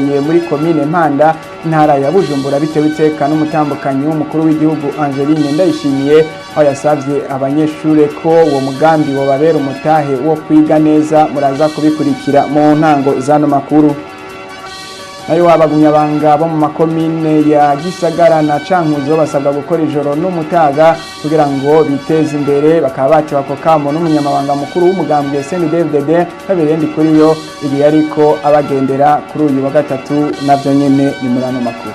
Muri komine Mpanda, intara ya Bujumbura, bitewe iteka n'umutambukanyi w'umukuru w'igihugu Angeline Ndayishimiye, aho yasavye abanyeshure ko uwo mugambi wobabera umutahe wo kwiga neza. Muraza kubikurikira mu ntango zano makuru. Nayo abagumyabanga bo mu makomine ya Gisagara na Cankuzo basabwa gukora ijoro n'umutaga kugira ngo biteze imbere. Bakaba batewe ako kamo n'umunyamabanga mukuru w'umugambwe CNDD-FDD Fabien Ndikuriyo, igihe ariko abagendera kuri uyu wa gatatu. Navyo nyene ni muri ano makuru.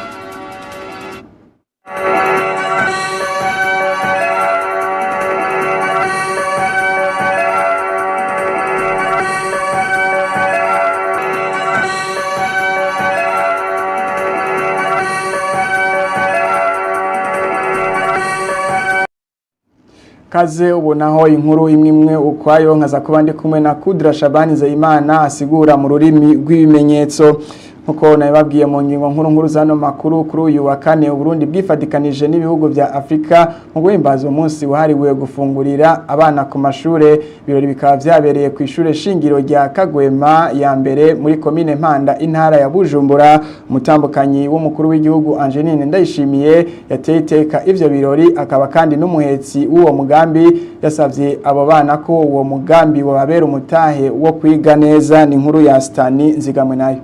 Kaze ubonaho inkuru imwe imwe ukwayo, nkaza kuba ndi kumwe na Kudra Shabani Nzeyimana asigura mu rurimi rw'ibimenyetso. Nkuko nabibabwiye mu ngingo nkuru nkuru zano makuru, kuri uyu wa kane Uburundi bwifatikanije n'ibihugu vya Afrika mu guhimbaza umunsi wahariwe gufungurira abana ku mashure. Ibirori bikaba vyabereye ku ishure shingiro rya Kagwema ya mbere muri komine Mpanda, intara ya Bujumbura. Umutambukanyi w'umukuru w'igihugu Angeline Ndayishimiye yateye iteka ivyo birori, akaba kandi n'umuhetsi w'uwo mugambi, yasavye abo bana ko uwo mugambi wababera umutahe wo kwiga neza. Ni inkuru ya Stani Nzigamwe nayo.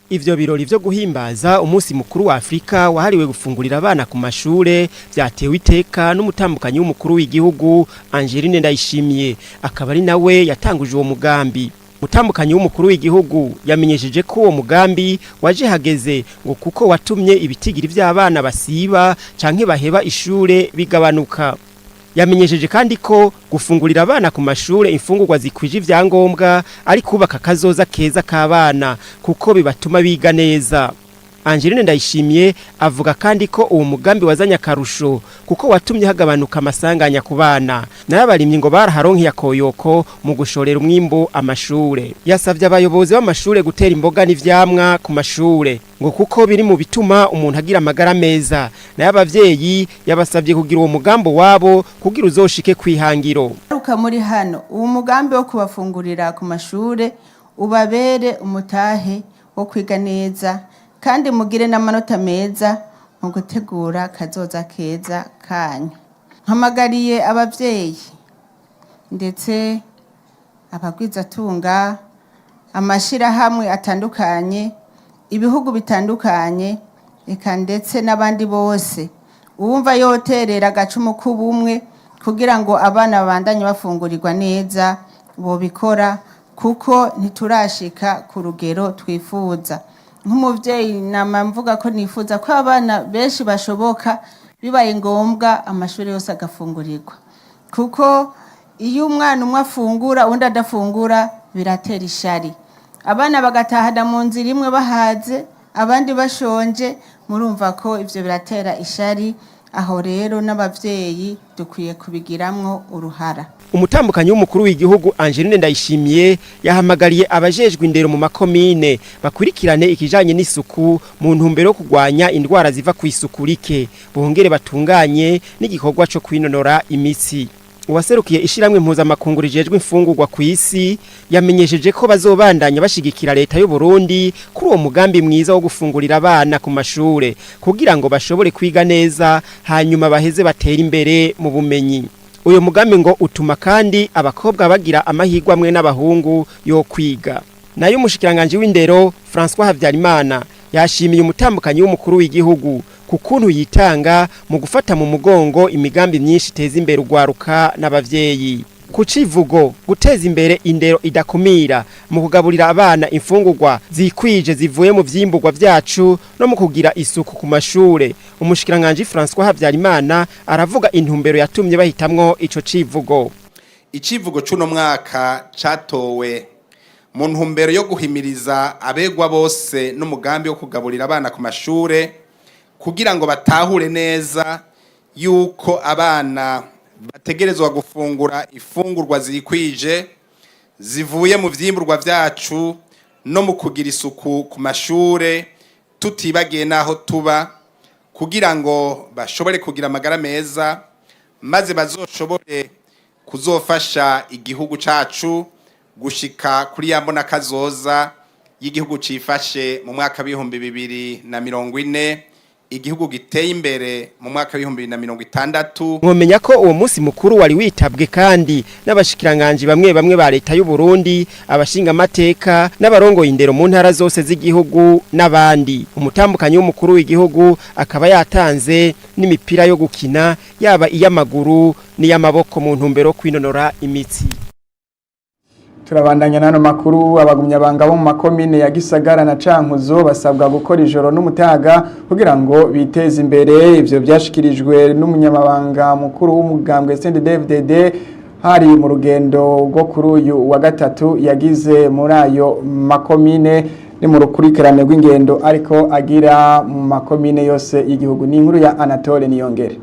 Ivyo birori vyo guhimbaza umunsi mukuru wa Afrika wahariwe gufungurira abana ku mashure vyatewe iteka n'umutambukanyi w'umukuru w'igihugu Angeline Ndayishimiye, akaba ari nawe yatanguje uwo mugambi. Umutambukanyi w'umukuru w'igihugu yamenyesheje ko uwo mugambi waje hageze, ngo kuko watumye ibitigiri vy'abana basiba canke baheba ishure bigabanuka. Yamenyesheje kandi ko gufungurira abana ku mashure imfungurwa zikwije ivyangombwa ari kubaka kazoza keza k'abana, kuko bibatuma biga neza. Angeline Ndayishimiye avuga kandi ko uwo mugambi wazanye akarusho, kuko watumye hagabanuka amasanganya ku bana, nayo abarimyi ngo baraharonkiye akoyoko mu gushorera umwimbu amashure. Yasavye abayobozi b'amashure gutera imboga n'ivyamwa ku mashure, ngo kuko biri mu bituma umuntu agira amagara meza. Nayo abavyeyi yabasavye kugira uwo mugambo wabo kugira uzoshike kwihangiro. Ruka muri hano, uwo mugambi wo kubafungurira ku mashure ubabere umutahe wo kwiga neza, kandi mugire n'amanota meza mu gutegura kazoza keza kanyu. Mpamagariye abavyeyi ndetse abagwizatunga, amashirahamwe atandukanye, ibihugu bitandukanye, eka ndetse n'abandi bose uwumva yoterera agacumu k'ubumwe kugira ngo abana babandanye bafungurirwa neza bobikora, kuko ntiturashika ku rugero twifuza. Nk'umuvyeyi nama mvuga ko nifuza ko abana benshi bashoboka, bibaye ngombwa amashuri yose agafungurirwa, kuko iyo umwana umwe afungura undi adafungura biratera ishari, abana bagatahana mu nzira imwe bahaze abandi bashonje. Murumva ko ivyo biratera ishari. Aho rero n'abavyeyi dukwiye kubigiramwo uruhara. Umutambukanyi w'umukuru w'igihugu Angeline Ndayishimiye yahamagariye abajejwe indero mu makomine bakurikirane ikijanye n'isuku mu ntumbero yo kurwanya indwara ziva ku isuku rike, bongere batunganye n'igikorwa co kwinonora imitsi. Uwaserukiye ishiramwe mpuzamakungu rijejwe imfungurwa ku isi yamenyesheje ko bazobandanya bashigikira leta y'u Burundi kuri uwo mugambi mwiza wo gufungurira abana ku mashure, kugira ngo bashobore kwiga neza hanyuma baheze batere imbere mu bumenyi. Uyu mugambi ngo utuma kandi abakobwa bagira amahirwe amwe n'abahungu yo kwiga. Nayo umushikiranganje w'indero François Habyarimana yashimiye umutambukanyi w'umukuru w'igihugu ku kuntu yitanga mu gufata mu mugongo imigambi myinshi iteza imbere urwaruka n'abavyeyi. Ku civugo guteza imbere indero idakumira mu kugaburira abana imfungurwa zikwije zivuye mu vyimburwa vyacu no mu kugira isuku ku mashure, umushikiranganje François Habyarimana aravuga intumbero yatumye bahitamwo ico civugo. Icivugo c'uno mwaka catowe mu ntumbero yo guhimiriza abegwa bose n'umugambi wo kugaburira abana ku mashure, kugira ngo batahure neza yuko abana bategerezwa gufungura ifungurwa zikwije zivuye mu vyimburwa vyacu no mu kugira isuku ku mashure, tutibagiye n'aho tuba, kugira ngo bashobore kugira amagara meza maze bazoshobore kuzofasha igihugu cacu gushika kuri ya mbona kazoza. y'igihugu cifashe mu mwaka w'2040, igihugu giteye imbere mu mwaka w'2060. Mwomenya ko uwo munsi mukuru wari witabwe kandi n'abashikiranganje bamwe bamwe ba leta y'u Burundi, abashinga amateka n'abarongoye indero mu ntara zose z'igihugu n'abandi. Umutambukanyi w'umukuru w'igihugu akaba yatanze n'imipira yo gukina, yaba iy'amaguru n'iy'amaboko, mu ntumbero yo kwinonora imitsi. Turabandanya nano makuru. Abagumyabanga bo mu makomine ya Gisagara na Cankuzo basabwa gukora ijoro n'umutaga kugira ngo biteze imbere. Ivyo byashikirijwe n'umunyamabanga mukuru w'umugambwe CNDD-FDD hari mu rugendo rwo kuri uyu wa gatatu yagize muri ayo makomine. Ni mu rukurikirane rw'ingendo ariko agira mu makomine yose y'igihugu. Ni inkuru ya Anatole Niyongere.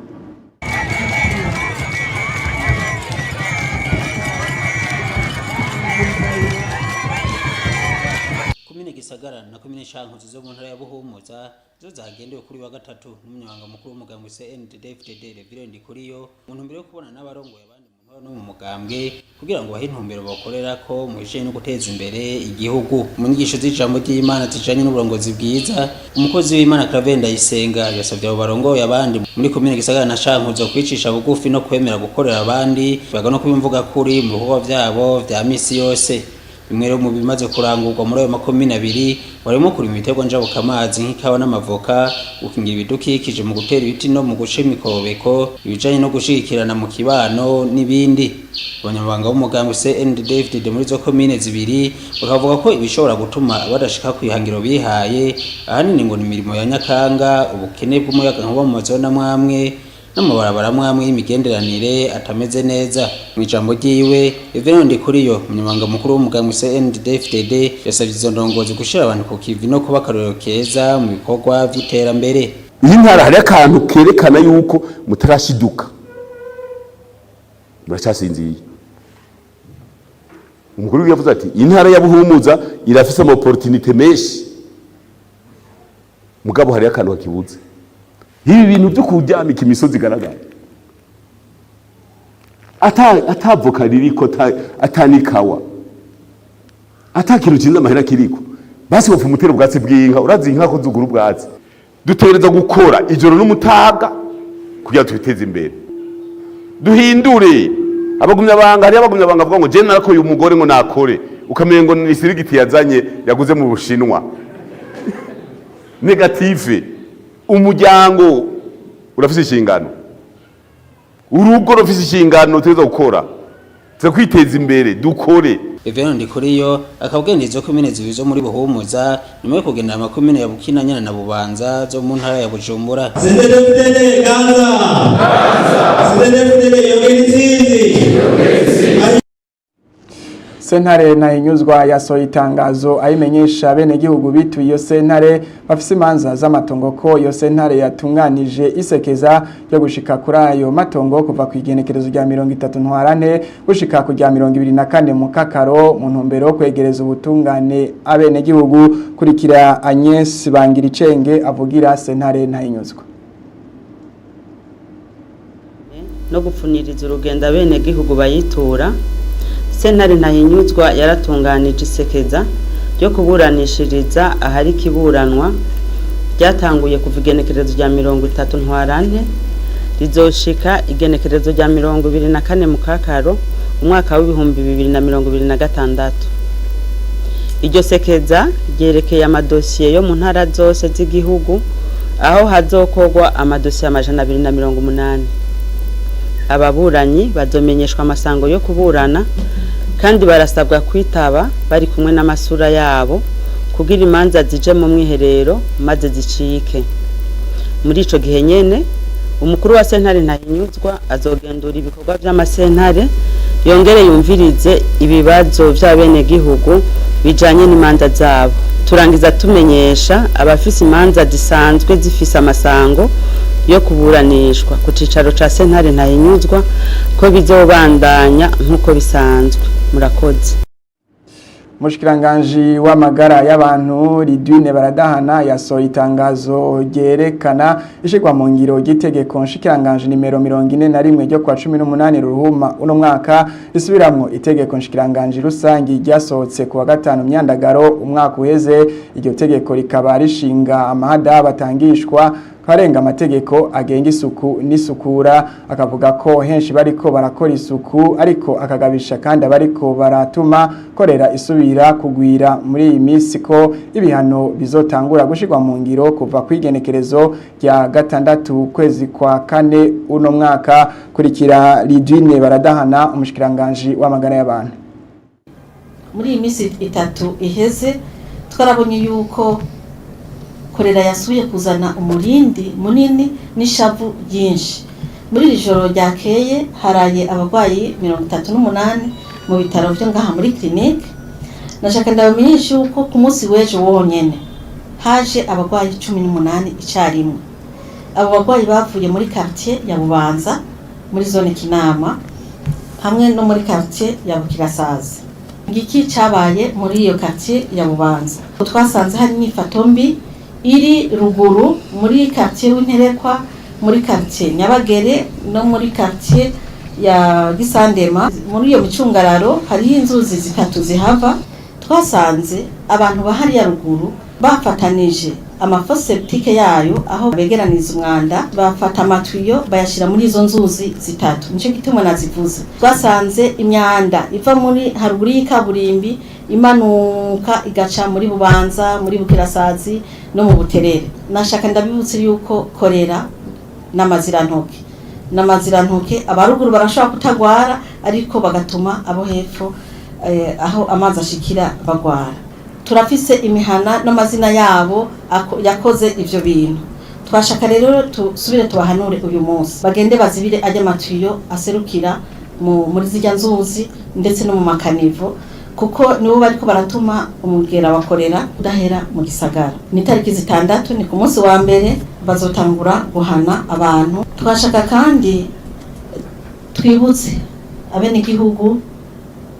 Komine Gisagara na komine Cankuzo zo mu ntara ya Buhumuza zo zagendewe kuri wa gatatu n'umunyamabanga mukuru w'umugambwe CNDD-FDD Reverend Ndikuriyo, mu ntumbero yo kubona n'abarongoye abandi mu ntara no mu mugambwe kugira ngo bahe intumbero bakorerako mu bijanye no guteza imbere igihugu. Mu nyigisho z'ijambo ry'Imana zijanye n'uburongozi bwiza, umukozi w'Imana Claver Ndayisenga yasavye abo barongoye abandi muri komine Gisagara na Cankuzo kwicisha bugufi no kwemera gukorera abandi, baga no kubimvuga kuri mu bikorwa vyabo vya misi yose. Bimwe rero mu bimaze kurangurwa muri ayo makomine abiri barimo kurima ibiterwa njabukamazi nk'ikawa n'amavoka, gukingira ibidukikije mu gutera ibiti no mu guca imikobeko, ibijanye no gushigikirana mu kibano n'ibindi. Abanyamabanga b'umugambi CNDD-FDD muri izo komine zibiri bakavuga ko ibishobora gutuma badashika kw'ihangiro bihaye ahanini ngo ni imirimo ya nyakanga, ubukene bw'umuyagankuba mu mazone amwamwe n'amabarabara amwe y'imigenderanire atameze neza. Mu ijambo ryiwe, Reverend Ndikuriyo, umunyamabanga mukuru w'umugambi CNDD-FDD, yasabye izo ndongozi gushira abantu ku kivi no kuba akarorero keza mu bikorwa vy'iterambere. Iyi ntara hari akantu kerekana yuko mutarashiduka, muracyasinziye. Umukuru yavuze ati intara ya Buhumuza irafise ama opportunité menshi, mugabo hari akantu kakibuze. Ibi bintu byo kuryamika imisozi igaragara ata atavoka ririko, atanikawa, ata kintu cinza amahera kiriko, basi wopfa umutera ubwatsi bw'inka. Urazi inka ko zugura ubwatsi. Dutegereza gukora ijoro n'umutaga kugira twiteze imbere, duhindure abagumyabanga. Hariyo abagumyabanga bavuga ngo je narakoye umugore ngo nakore, ukamenya ngo ni sirigiti yazanye yaguze mu Bushinwa. Négative. Umuryango urafise inshingano, urugo rufise inshingano. Tuza gukora, tuza kwiteza imbere, dukore. Reverend Ndikuriyo akaba izo komine zibiri zo muri Buhumuza nyuma yo kugendera amakomine ya Bukinanyana na Bubanza zo mu ntara ya Bujumbura. CNDD-FDD ganza! CNDD-FDD yongera intsinzi! Sentare Ntahinyuzwa yasohoye itangazo ayimenyesha abenegihugu bituye iyo sentare bafise imanza z'amatongo ko iyo sentare yatunganije isekeza ryo gushika kuri ayo matongo kuva ku igenekerezo rya 30 Ntwarante gushika ku rya 24 Mukakaro, mu ntumbero yo kwegereza ubutungane abenegihugu. Kurikira Agnes Bangiricenge avugira sentare Ntahinyuzwa. No gupfuniriza urugendo abenegihugu bayitura, sentare Ntahinyuzwa yaratunganije isekeza ryo kuburanishiriza ahari ikiburanwa, ryatanguye kuva igenekerezo rya 30 Ntwarante, rizoshika igenekerezo rya 24 Mukakaro umwaka w'2026. Iryo sekeza ryerekeye amadosiye yo mu ntara zose z'igihugu, aho hazokorwa amadosiye 280. Ababuranyi bazomenyeshwa amasango yo kuburana, kandi barasabwa kwitaba bari kumwe n'amasura yabo kugira imanza zije mu mwiherero maze zicike. Muri ico gihe nyene, umukuru wa sentare Ntahinyuzwa azogendura ibikorwa vy'amasentare, yongere yumvirize ibibazo vy'abenegihugu bijanye n'imanza zabo. Turangiza tumenyesha abafise imanza zisanzwe zifise amasango yo kuburanishwa ku cicaro ca sentare Ntahinyuzwa ko bizobandanya nk'uko bisanzwe. Murakoze. Umushikiranganji w'amagara y'abantu Ridwine Baradahana yasohoye itangazo ryerekana ishirwa mu ngiro ry'itegeko nshikiranganji nimero 41 ryo kwa 18 Ruhuma uno mwaka, risubiramwo itegeko nshikiranganji rusangi ryasohotse kuwa gatanu Myandagaro umwaka uheze. Iryo tegeko rikaba rishinga amahadabu atangishwa karenga amategeko agenga isuku n'isukura. Akavuga ko henshi bariko barakora isuku, ariko akagabisha kandi abariko baratuma korera isubira kugwira muri iyi minsi ko ibihano bizotangura gushirwa mu ngiro kuva kwigenekerezo rya 6 kwezi kwa kane uno mwaka. Kurikira Lidwine Baradahana, umushikiranganje w'amagara y'abantu. Muri iyi minsi 3 iheze twarabonye yuko korera yasubiye kuzana umurindi munini n'ishavu ryinshi. Muri iri joro ryakeye haraye abarwayi 38 mu bitaro byo ngaha muri clinique. Nashaka ndabamenyesha yuko ku munsi w'ejo wonyene haje abarwayi 18 icyarimwe. Abo barwayi bavuye muri quartier ya Bubanza, muri zone Kinama, hamwe no muri quartier ya Bukirasazi. Ngiki cyabaye muri iyo quartier ya Bubanza: twasanze hari inyifato mbi iri ruguru muri quartier w'Interekwa, muri quartier Nyabagere no muri quartier ya Gisandema. Muri iyo micungararo hariho inzuzi zitatu zihava. Twasanze abantu bahari ya ruguru bafatanije ama fosses septiques yayo, aho begeraniza umwanda, bafata amatuyo bayashira muri izo nzuzi zitatu. Nico gituma nazivuze. Twasanze imyanda iva muri haruguru y'ikaburimbi imanuka igaca muri Bubanza, muri Bukirasazi no mu Buterere. Nashaka ndabibutse yuko korera n'amazirantoke n'amazirantoke. Abaruguru barashobora kutagwara, ariko bagatuma abo hepfo aho amazi ashikira bagwara. Turafise imihana n'amazina yabo yakoze ivyo bintu. Twashaka rero tusubire tubahanure uyu munsi, bagende bazibire ajya amatiyo aserukira muri zirya nzuzi ndetse no mu ma caniveaux, kuko nibo bariko baratuma umugera wakorera udahera mu gisagara. Ni tariki 6, ni ku munsi wa mbere bazotangura guhana abantu. Twashaka kandi twibutse abenegihugu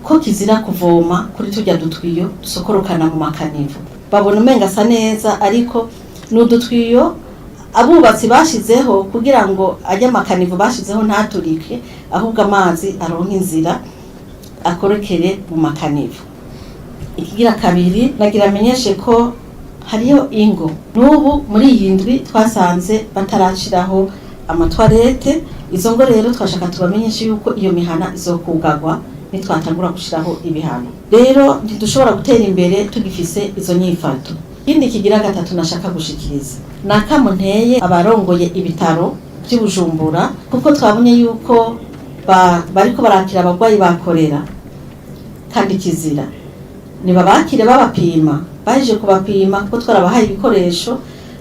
ko kizira kuvoma kuri turya dutwiyo dusokorokana mu ma caniveaux. Babona umenga asa neza, ariko ni udutwiyo abubatsi bashizeho kugira ngo ajye ama caniveaux bashizeho ntaturike, ahubwo amazi aronke inzira akorekere mu ma caniveaux. Ikigira kabiri, nagira amenyeshe ko hariyo ingo n'ubu muri iyi ndwi twasanze batarashiraho ama toilettes. Izo ngo rero twashaka tubamenyeshe yuko iyo mihana izokugagwa nitwatangura gushiraho ibihano. Rero ntidushobora gutera imbere tugifise izo nyifato. Ikindi kigira gatatu nashaka gushikiriza ni akamo nteye abarongoye ibitaro by'Ibujumbura, kuko twabonye yuko bariko barakira abarwayi bakorera kandi kizira. Nibabakire babapima, baje kubapima kuko twarabahaye ibikoresho,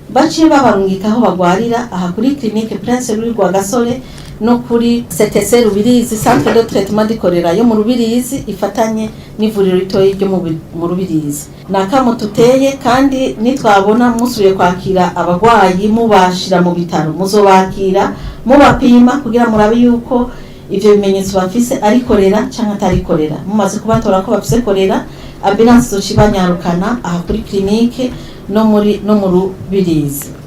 baciye babarungika aho bagwarira, aha kuri clinique Prince Louis Rwagasore no kuri CTC Rubirizi, centre de traitement du choléra yo mu Rubirizi ifatanye n'ivuriro ritoyi ryo mu Rubirizi. Ni akamo tuteye, kandi nitwabona musubiye kwakira abagwayi mubashira mu bitaro, muzobakira mubapima kugira murabe yuko ivyo bimenyetso bafise ari korera canke atari korera. Mumaze kubatora ko bafise korera, ambulance izoca ibanyarukana aha kuri clinique no mu Rubirizi.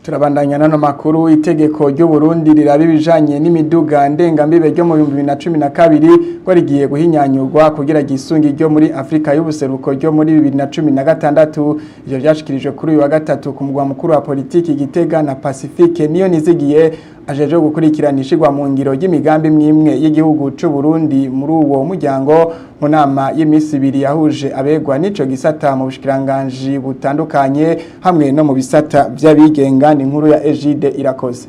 Turabandanya nano makuru. Itegeko ry'u Burundi riraba ibijanye n'imiduga ndengambibe ryo mu 2012 ko rigiye guhinyanyurwa kugira gisungi ryo muri Afrika y'ubuseruko ryo muri 2016. Ivyo vyashikirijwe kuri uyu wa gatatu ku mugwa mukuru wa politiki Gitega na Pacifique niyo nizigiye, ajeje gukurikirana ishigwa mu ngiro ry'imigambi mwimwe y'igihugu c'u Burundi muri uwo muryango, mu nama y'imisi 2 yahuje abegwa n'ico gisata mu bushikiranganji butandukanye hamwe no mu bisata vy'abigenga. Ni inkuru ya Egide Irakoze.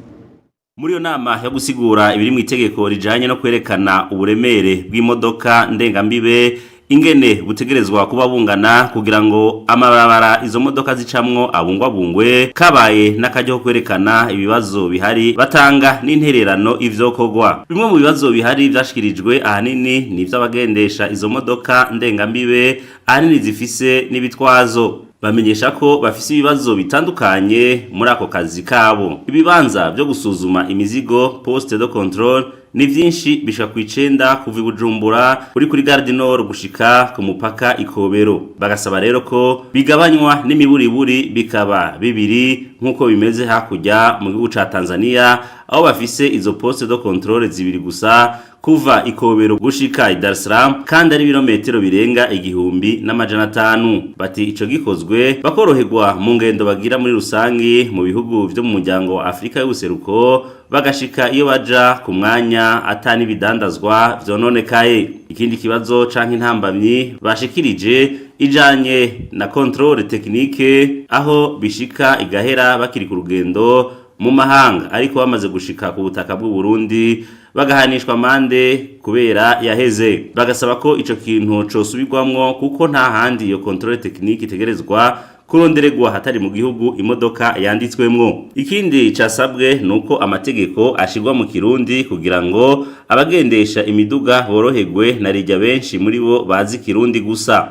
Muri iyo nama yo gusigura ibiri mu itegeko rijanye no kwerekana uburemere bw'imodoka ndengambibe, ingene butegerezwa kuba bungana kugira ngo amabarabara izo modoka zicamwo abungwabungwe, kabaye n'akaryo ko kwerekana ibibazo bihari, batanga n'intererano ivyokorwa. Bimwe mu bibazo bihari vyashikirijwe ahanini ni ivy'abagendesha izo modoka ndengambibe, ahanini zifise n'ibitwazo. Bamenyesha ko bafise ibibazo bitandukanye muri ako kazi kabo. Ibibanza vyo gusuzuma imizigo, poste de contrôle, Ni vyinshi, bishika ku 9 kuva i Bujumbura uri kuri Gare du Nord gushika ku mupaka Ikobero. Bagasaba rero ko bigabanywa n'imiburiburi bikaba 2 nk'uko bimeze hakurya mu gihugu ca Tanzania, aho bafise izo poste de contrôle 2 gusa kuva Ikobero gushika i Dar es Salaam, kandi ari ibirometero birenga 1500. Bati ico gikozwe bakoroherwa mu ngendo bagira muri rusangi mu bihugu vyo mu muryango wa Afrika y'ubuseruko, bagashika iyo baja ku mwanya atani bidandazwa vyononekaye. Ikindi kibazo canke intambamyi bashikirije ijanye na contrôle technique, aho bishika igahera bakiri ku rugendo mu mahanga, ariko bamaze gushika ku butaka bw'u Burundi bagahanishwa amande kubera yaheze. Bagasaba ko ico kintu cosubirwamwo, kuko nta handi iyo contrôle technique itegerezwa kurondererwa hatari mu gihugu imodoka yanditswemwo. Ikindi casabwe nuko amategeko ashirwa mu Kirundi kugira ngo abagendesha imiduga boroherwe, na rijya benshi muri bo bazi Kirundi gusa.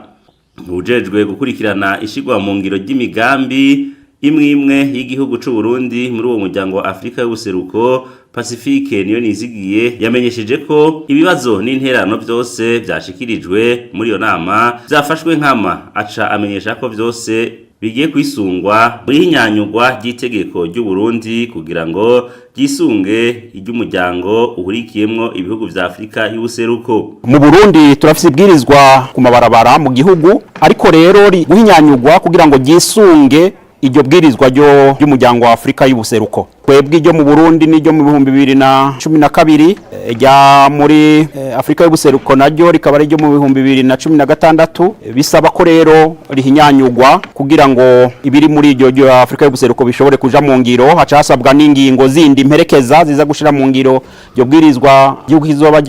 Ujejwe gukurikirana ishirwa mu ngiro ry'imigambi imwe imwe y'igihugu c'u Burundi muri uwo muryango wa Afrika y'ubuseruko, Pacifique niyo nizigiye, yamenyesheje ko ibibazo n'interano byose byashikirijwe muri iyo nama byafashwe nkama, aca amenyesha ko byose bigiye kwisungwa muri hinyanyugwa ry'itegeko ry'u Burundi kugira ngo ryisunge iry'umuryango uhurikiyemwo ibihugu vya Afrika y'ubuseruko. Mu Burundi turafise ibwirizwa ku mabarabara mu gihugu, ariko rero guhinyanyugwa kugira ngo ryisunge iryo bwirizwa ryo ry'umuryango wa Afrika y'ubuseruko. Twebwe iryo mu Burundi n'iryo mu 2012, rya muri Afrika y'ubuseruko naryo rikaba ari ryo mu 2016. Bisaba ko rero rihinyanyugwa kugira ngo ibiri muri iryo ryo Afrika y'ubuseruko bishobore kuja mu ngiro. Haca hasabwa n'ingingo zindi mperekeza ziza gushira mu ngiro iryo bwirizwa igihugu kizoba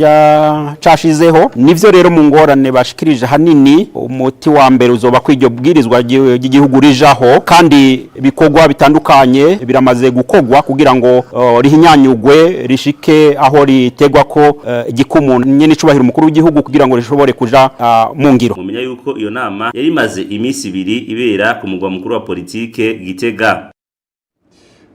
cashizeho. Nivyo rero mu ngorane bashikirije hanini, umuti wa mbere uzoba ko iryo bwirizwa ry'igihugu rijaho, kandi ibikorwa bitandukanye biramaze gukorwa kugira ngo rihinyanyugwe rishike aho ritegwa ko igikumu nyene icubahiro umukuru w'igihugu kugira ngo rishobore kuja mu ngiro. Mumenya yuko iyo nama yari imaze iminsi 2 ibera ku mugwa mukuru wa politike Gitega.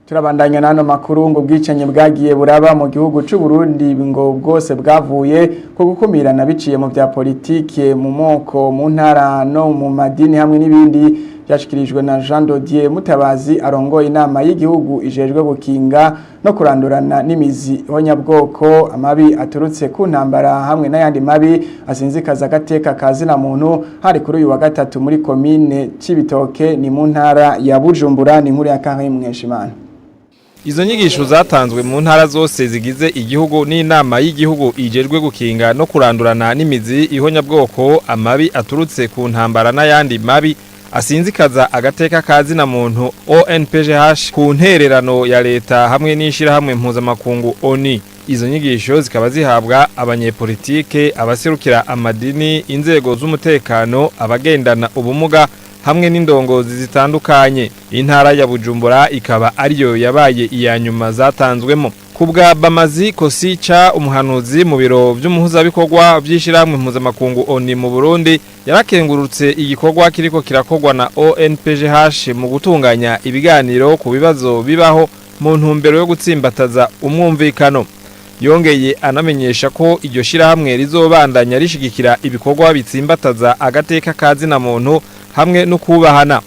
Turabandanya n'ano makuru. Ngo ubwicanyi bwagiye buraba mu gihugu c'u Burundi ngo bwose bwavuye ku gukumirana biciye mu bya politike, mu moko, mu ntara no mu madini hamwe n'ibindi. Byashikirijwe na Jean Dodier Mutabazi arongoye inama y'igihugu ijejwe gukinga no kurandurana n'imizi ihonyabwoko, amabi aturutse ku ntambara hamwe n'ayandi mabi asinzikaza agateka kazina muntu. Hari kuri uyu wa gatatu muri komine Cibitoke, ni mu ntara ya Bujumbura. Ni inkuru ya Karim Mweshimana. Izo nyigisho zatanzwe mu ntara zose zigize igihugu n'inama y'igihugu ijejwe gukinga no kurandurana n'imizi ihonyabwoko, amabi aturutse ku ntambara n'ayandi mabi asinzikaza agateka kazina muntu ONPGH, ku ntererano ya leta hamwe n'ishirahamwe mpuzamakungu ONU. Izo nyigisho zikaba zihabwa abanyepolitike, abaserukira amadini, inzego z'umutekano, abagendana ubumuga hamwe n'indongozi zitandukanye. Intara ya Bujumbura ikaba ariyo yabaye iya nyuma zatanzwemo. Kubwa Bamazi Kosica, umuhanuzi mu biro by'umuhuzabikorwa by'ishyirahamwe mpuzamakungu ONU mu Burundi, yarakengurutse igikorwa kiriko kirakorwa na ONPGH mu gutunganya ibiganiro ku bibazo bibaho mu ntumbero yo gutsimbataza umwumvikano. Yongeye anamenyesha ko iryo shyirahamwe rizobandanya rishigikira ibikorwa bitsimbataza agateka kazina muntu hamwe no kubahana.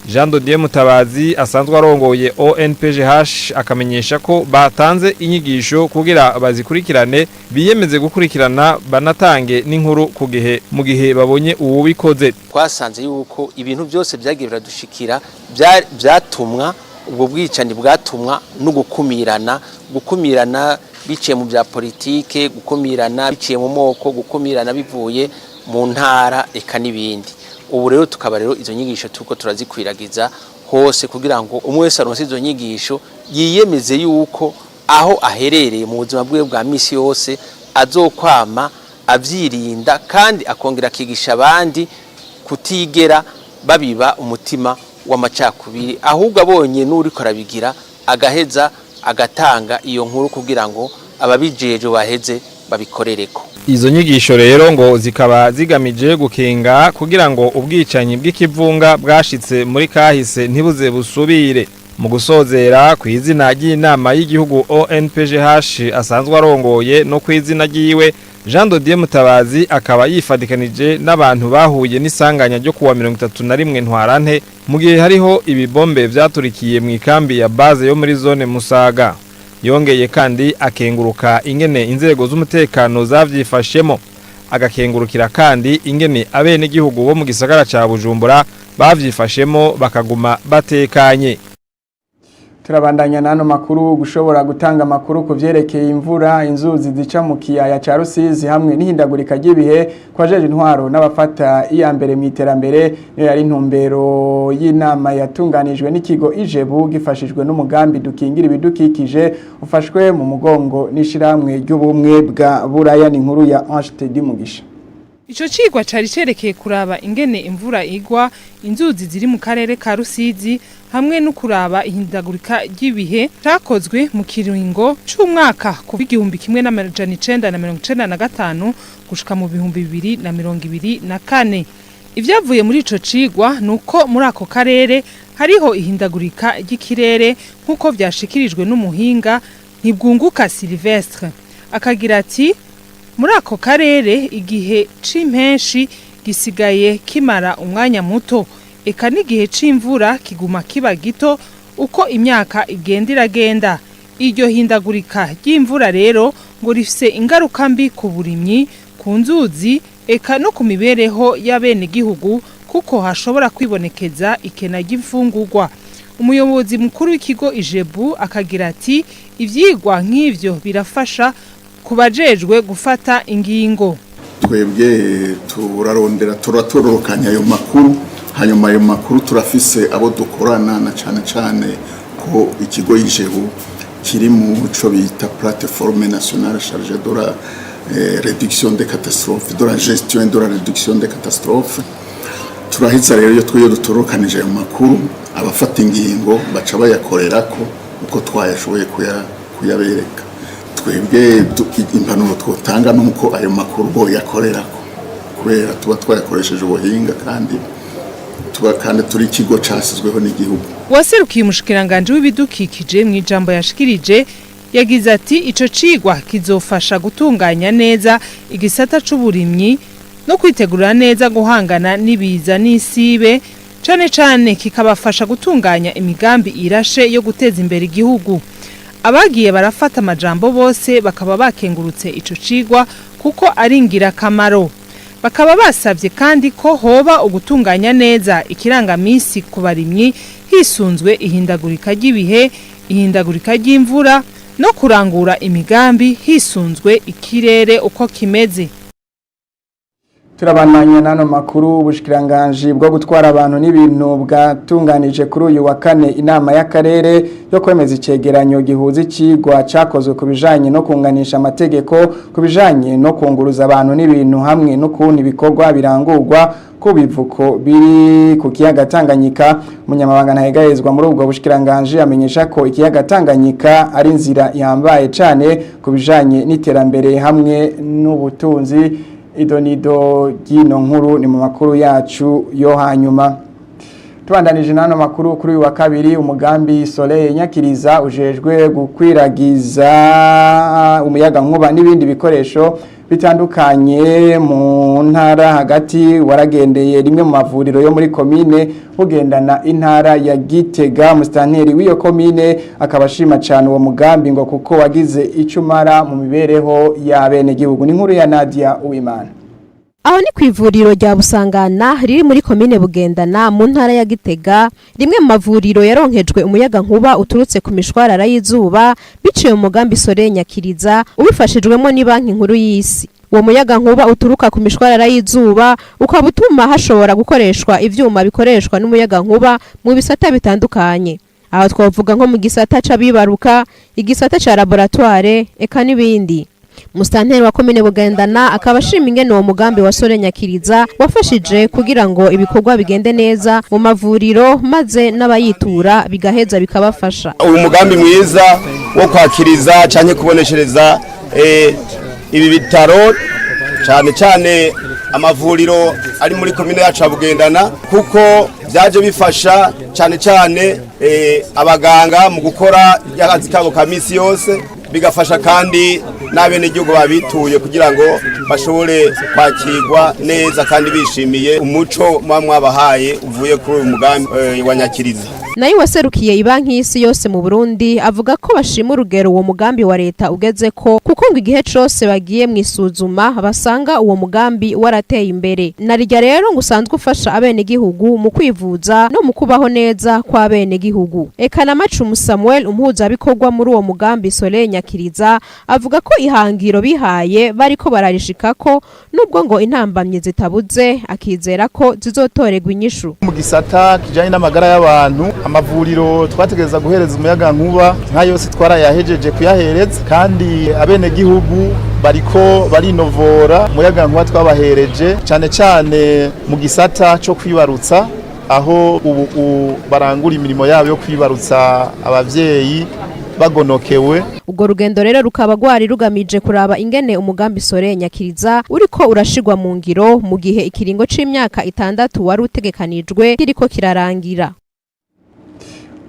Jean Dodier Mutabazi asanzwe arongoye ONPGH akamenyesha ko batanze inyigisho kugira bazikurikirane, biyemeze gukurikirana, banatange n'inkuru ku gihe mu gihe babonye uwubikoze. Twasanze yuko ibintu byose byagiye biradushikira byatumwa ubwo bwicanyi bwatumwa no gukumirana, gukumirana biciye mu bya politike, gukumirana biciye mu moko, gukumirana bivuye mu ntara, eka n'ibindi. Ubu rero tukaba rero izo nyigisho turiko turazikwiragiza hose kugira ngo umwe wese aronse izo nyigisho yiyemeze yuko aho aherereye mu buzima bwiwe bwa misi yose azokwama avyirinda, kandi akongera akigisha abandi kutigera babiba umutima w'amacakubiri, ahubwo abonye n'uriko arabigira agaheza agatanga iyo nkuru kugira ngo ababijeje baheze babikorereko. Izo nyigisho rero ngo zikaba zigamije gukinga kugira ngo ubwicanyi bw'ikivunga bwashitse muri kahise ntibuze busubire. Mu gusozera, ku izina ry'inama y'igihugu ONPGH asanzwe arongoye no ku izina ryiwe, Jean Dodier Mutabazi akaba yifadikanije n'abantu bahuye n'isanganya ryo kuwa 31 Ntwarante, mu gihe hariho ibibombe vyaturikiye mu ikambi ya base yo muri zone Musaga. Yongeye kandi akenguruka ingene inzego z'umutekano zavyifashemo, agakengurukira kandi ingene abenegihugu bo mu gisagara ca Bujumbura bavyifashemo bakaguma batekanye. Turabandanya n'ano makuru. Gushobora gutanga amakuru ku vyerekeye imvura, inzuzi zica mu kiyaya ca Rusizi hamwe n'ihindagurika ry'ibihe kwajeje intwaro n'abafata iya mbere mu iterambere, niyo yari intumbero y'inama yatunganijwe n'ikigo Ijebu gifashijwe n'umugambi dukingira ibidukikije ufashwe mu mugongo n'ishirahamwe ry'ubumwe bwa Buraya. Ni inkuru ya Ange Teddy Mugisha. Ico cigwa cari cerekeye kuraba ingene imvura igwa, inzuzi ziri mu karere ka Rusizi hamwe no kuraba ihindagurika ry'ibihe. Cakozwe mu kiringo c'umwaka kuva 1995 gushika mu 2024. Ivyavuye muri ico cigwa nuko muri ako karere hariho ihindagurika ry'ikirere, nk'uko vyashikirijwe n'umuhinga Ntibwunguka Sylvestre. Akagira ati: "Muri ako karere igihe c'impenshi gisigaye kimara umwanya muto, eka n'igihe c'imvura kiguma kiba gito uko imyaka igenda iragenda." Iryo hindagurika ry'imvura rero ngo rifise ingaruka mbi ku burimyi, ku nzuzi, eka no ku mibereho y'abenegihugu, kuko hashobora kwibonekeza ikena ry'imfungurwa. Umuyobozi mukuru w'ikigo Ijebu akagira ati: "Ivyigwa nk'ivyo birafasha ku bajejwe gufata ingingo." Twebwe turarondera, turatororokanya ayo makuru, hanyuma ayo makuru turafise abo dukorana, na cane cane ko ikigo Ijebu kiri mu co bita plateforme nationale chargée de la réduction des catastrophes, de la gestion et de la réduction des catastrophes. Turaheza rero, iyo twiyo dutorokanije ayo makuru, abafata ingingo baca bayakorerako uko twayashoboye kuyabereka. Twebwe impanuro twotanga nuko ayo makuru boyakorerako, kubera tuba twayakoresheje ubuhinga, kandi tuba kandi turi ikigo casizweho n'igihugu. Uwaserukiye umushikiranganje w'ibidukikije mu ijambo yashikirije yagize ati: "Ico cigwa kizofasha gutunganya neza igisata c'uburimyi no kwitegura neza guhangana n'ibiza n'isibe, cane cane kikabafasha gutunganya imigambi irashe yo guteza imbere igihugu." Abagiye barafata amajambo bose bakaba bakengurutse ico cigwa kuko ari ingirakamaro, bakaba basabye kandi ko hoba ugutunganya neza ikirangamisi ku barimyi hisunzwe ihindagurika ry'ibihe, ihindagurika ry'imvura, no kurangura imigambi hisunzwe ikirere uko kimeze. Turabandanya n'ano makuru. Ubushikiranganji bwo gutwara abantu n'ibintu bwatunganije kuri uyu wa kane inama y'akarere yo kwemeza icegeranyo gihuza icigwa cakozwe ku bijanye no kunganisha amategeko ku bijanye no kunguruza abantu n'ibintu hamwe n'ukuntu ibikorwa birangurwa ku bivuko biri ku kiyaga Tanganyika. Umunyamabanga ntahegahezwa muri ubwo bushikiranganji amenyesha ko ikiyaga Tanganyika ari inzira yambaye cane ku bijanye n'iterambere hamwe n'ubutunzi. Idonido ry'ino nkuru ni mu makuru yacu yo hanyuma. Tubandanije n'ano makuru, kuri uyu wa kabiri umugambi Soleil Nyakiriza ujejwe gukwiragiza umuyaga nkuba n'ibindi bikoresho bitandukanye mu ntara hagati waragendeye rimwe mu mavuriro yo muri komine Bugendana, intara ya Gitega. Musitanteri w'iyo komine akaba ashima cyane uwo mugambi ngo kuko wagize icyo umara mu mibereho y'abenegihugu. Ni inkuru ya Nadia Uwimana. Aho ni ku ivuriro rya Busangana riri muri komine Bugendana mu ntara ya Gitega, rimwe mu mavuriro yaronkejwe umuyaga nkuba uturutse ku mishwarara y'izuba biciye mu mugambi Soleil Nyakiriza ubifashijwemo ni Banki Nkuru y'Isi. Uwo muyaga nkuba uturuka ku mishwarara y'izuba ukaba utuma hashobora gukoreshwa ivyuma bikoreshwa n'umuyaga nkuba mu bisata bitandukanye. Aho twavuga nko mu gisata c'abibaruka, igisata ca laboratoire, eka n'ibindi. Musitanteri wa komine Bugendana akaba ashima ingene uwo mugambi wa Soleil Nyakiriza wafashije kugira ngo ibikorwa bigende neza mu mavuriro, maze n'abayitura bigaheza bikabafasha. Uyu mugambi mwiza wo kwakiriza canke kuboneshereza ibi bitaro, cyane cyane Amavuriro ari muri komine yacu ya Bugendana, kuko byaje bifasha cyane cyane abaganga mu gukora akazi kabo ka misi yose, bigafasha kandi n'abenegihugu babituye kugira ngo bashobore kwakirwa neza kandi bishimiye umuco muba mwabahaye uvuye kuri uyu mugambi wa Nyakiriza. Nayo waserukiye Ibanki y'Isi Yose mu Burundi avuga ko bashima urugero uwo mugambi wa leta ugeze ko, kuko ngo igihe cose bagiye mu isuzuma basanga uwo mugambi warateye imbere. Narirya rero ngo usanzwe ufasha abenegihugu mu kwivuza no mu kubaho neza kw'abenegihugu. Eka na Macumu Samuel, umuhuzabikorwa muri uwo mugambi Soleil Nyakiriza, avuga ko ihangiro bihaye bariko bararishikako, nubwo ngo intambamyi zitabuze, akizera ko zizotorerwa inyishu. Mu gisata kijanye n'amagara y'abantu, amavuriro twategereza guhereza umuyaga nkuba nka yose twarayahejeje kuyahereza, kandi abenegihugu bariko barinovora umuyaga nkuba twabahereje, cyane cyane mu gisata cyo kwibarutsa, aho ubu barangura imirimo yabo yo kwibarutsa abavyeyi bagonokewe. Ubwo rugendo rero rukaba rwari rugamije kuraba ingene umugambi Sore Nyakiriza uriko urashigwa mu ngiro, mu gihe ikiringo c'imyaka 6 wari utegekanijwe kiriko kirarangira.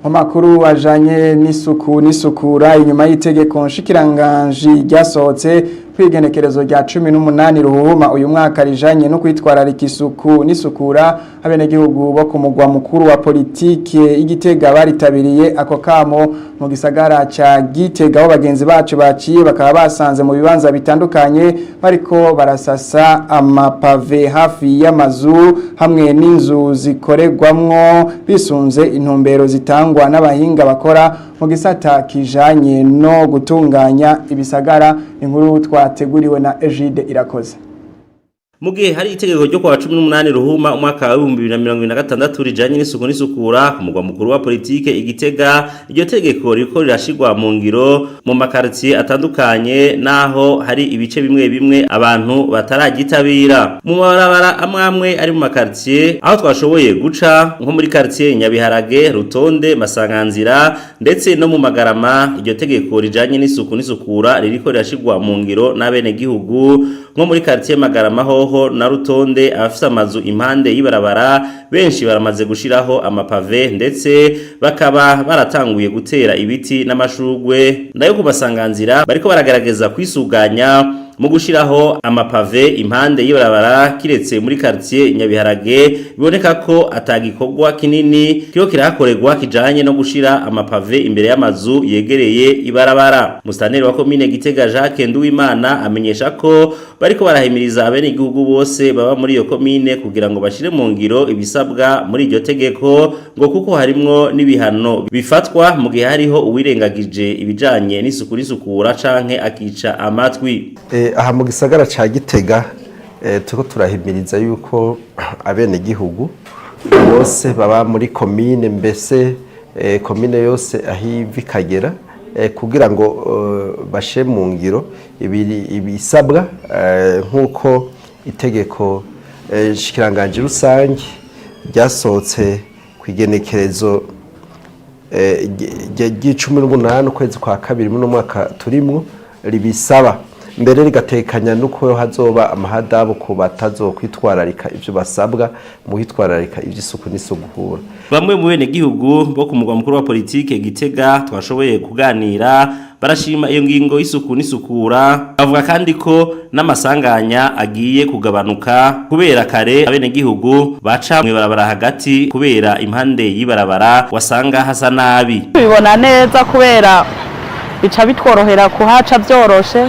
Amakuru ajanye n'isuku n'isukura: inyuma y'itegeko nshikiranganji ryasohotse kwigenekerezo rya 18 Ruhuma uyu mwaka rijanye no kwitwararika isuku n'isukura, abenegihugu bo ku mugwa mukuru wa politike Igitega baritabiriye ako kamo. Mu gisagara ca Gitega, aho bagenzi bacu baciye, bakaba basanze mu bibanza bitandukanye bariko barasasa amapave hafi y'amazu hamwe n'inzu zikorerwamwo, bisunze intumbero zitangwa n'abahinga bakora mu gisata kijanye no gutunganya ibisagara. Inkuru twateguriwe na Egide Irakoze. Mu gihe hari itegeko ryo kuwa 18 Ruhuma umwaka wa 2026 rijanye n'isuku n'isukura ku mugwa mukuru wa politike Igitega, iryo tegeko riko rirashigwa mu ngiro mu makartier atandukanye, naho hari ibice bimwe bimwe abantu bataragitabira. Mu mabarabara amwe amwe ari mu makartier aho twashoboye guca, nko muri quartier Nyabiharage, Rutonde, Masanganzira ndetse no mu Magarama, iryo tegeko rijanye n'isuku n'isukura ririko rirashigwa mu ngiro n'abene gihugu. Nko muri quartier Magarama hoho na Rutonde, abafise amazu impande y'ibarabara benshi baramaze gushiraho amapave, ndetse bakaba baratanguye gutera ibiti n'amashurwe. Ndayo kubasanganzira bariko baragerageza kwisuganya mu gushiraho amapave impande y'ibarabara, kiretse muri quartier Nyabiharage biboneka ko atagikorwa kinini kiyo kirahakorerwa kijanye no gushira amapave imbere y'amazu yegereye ibarabara. Mustaneri wa komine Gitega, Jacques Nduwimana, amenyesha ko bariko barahimiriza abene igihugu bose baba muri iyo komine kugira ngo bashire mu ngiro ibisabwa muri iryo tegeko, ngo kuko harimwo n'ibihano bifatwa mu gihe hariho uwirengagije ibijanye n'isuku n'isukura canke akica amatwi. Aha mu gisagara ca Gitega turiko turahimiriza yuko abenegihugu bose baba muri komine, mbese komine yose aho iva ikagera, kugira ngo bashe mu ngiro ibisabwa nk'uko itegeko nshikiranganji rusange ryasohotse ku igenekerezo ry'18 ukwezi kwa kabiri muno mwaka turimwo ribisaba, mbere rigatekanya nuko hazoba amahadabu ku batazokwitwararika ivyo basabwa mu kwitwararika ivy'isuku n'isukura. Bamwe mu bene gihugu bo ku mugwa mukuru wa politike Gitega twashoboye kuganira barashima iyo ngingo y'isuku n'isukura, bavuga kandi ko n'amasanganya agiye kugabanuka, kubera kare abene gihugu baca mw'ibarabara hagati kubera impande y'ibarabara wasanga hasa nabi. Tubibona neza kubera bica bitworohera kuhaca byoroshe,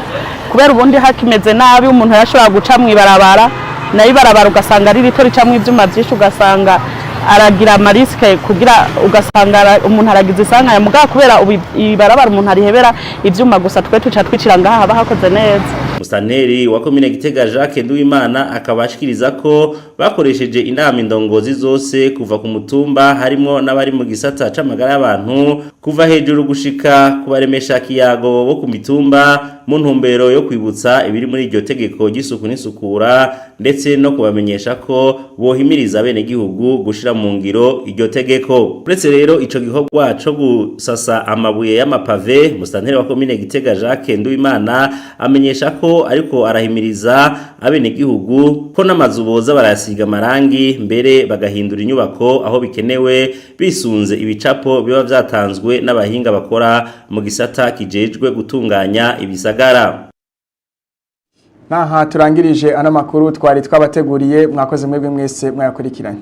kubera ubundi hakimeze nabi umuntu yashobora guca mw'ibarabara, nayo ibarabara ugasanga ari rito ricamwo ivyuma vyinshi, ugasanga aragira amarisike kugira ugasanga umuntu aragize isanganya. Mugabo kubera ubu ibarabara umuntu arihebera ivyuma gusa, twe tuca twicira ngaha haba hakoze neza. Mustaneri wa komine Gitega, Jacques Nduwimana, akaba ashikiriza ko bakoresheje inama indongozi zose kuva ku mutumba, harimo n'abari mu gisata c'amagara y'abantu, kuva hejuru gushika kubaremesha kiyago bo ku mitumba. Mu ntumbero yo kwibutsa ibiri muri iryo tegeko ry'isuku n'isukura, ndetse no kubamenyesha ko bohimiriza abenegihugu gushira mu ngiro iryo tegeko. Uretse rero ico gikorwa co gusasa amabuye y'amapave, musitanteri wa komine Gitega Jacques Nduwimana amenyesha ko ariko arahimiriza abenegihugu ko n'amazu boza barayasiga amarangi, mbere bagahindura inyubako aho bikenewe, bisunze ibicapo biba vyatanzwe n'abahinga bakora mu gisata kijejwe gutunganya ibisagara. Naha turangirije ano makuru twari twabateguriye. Mwakoze mwebwe mwese mwayakurikiranye.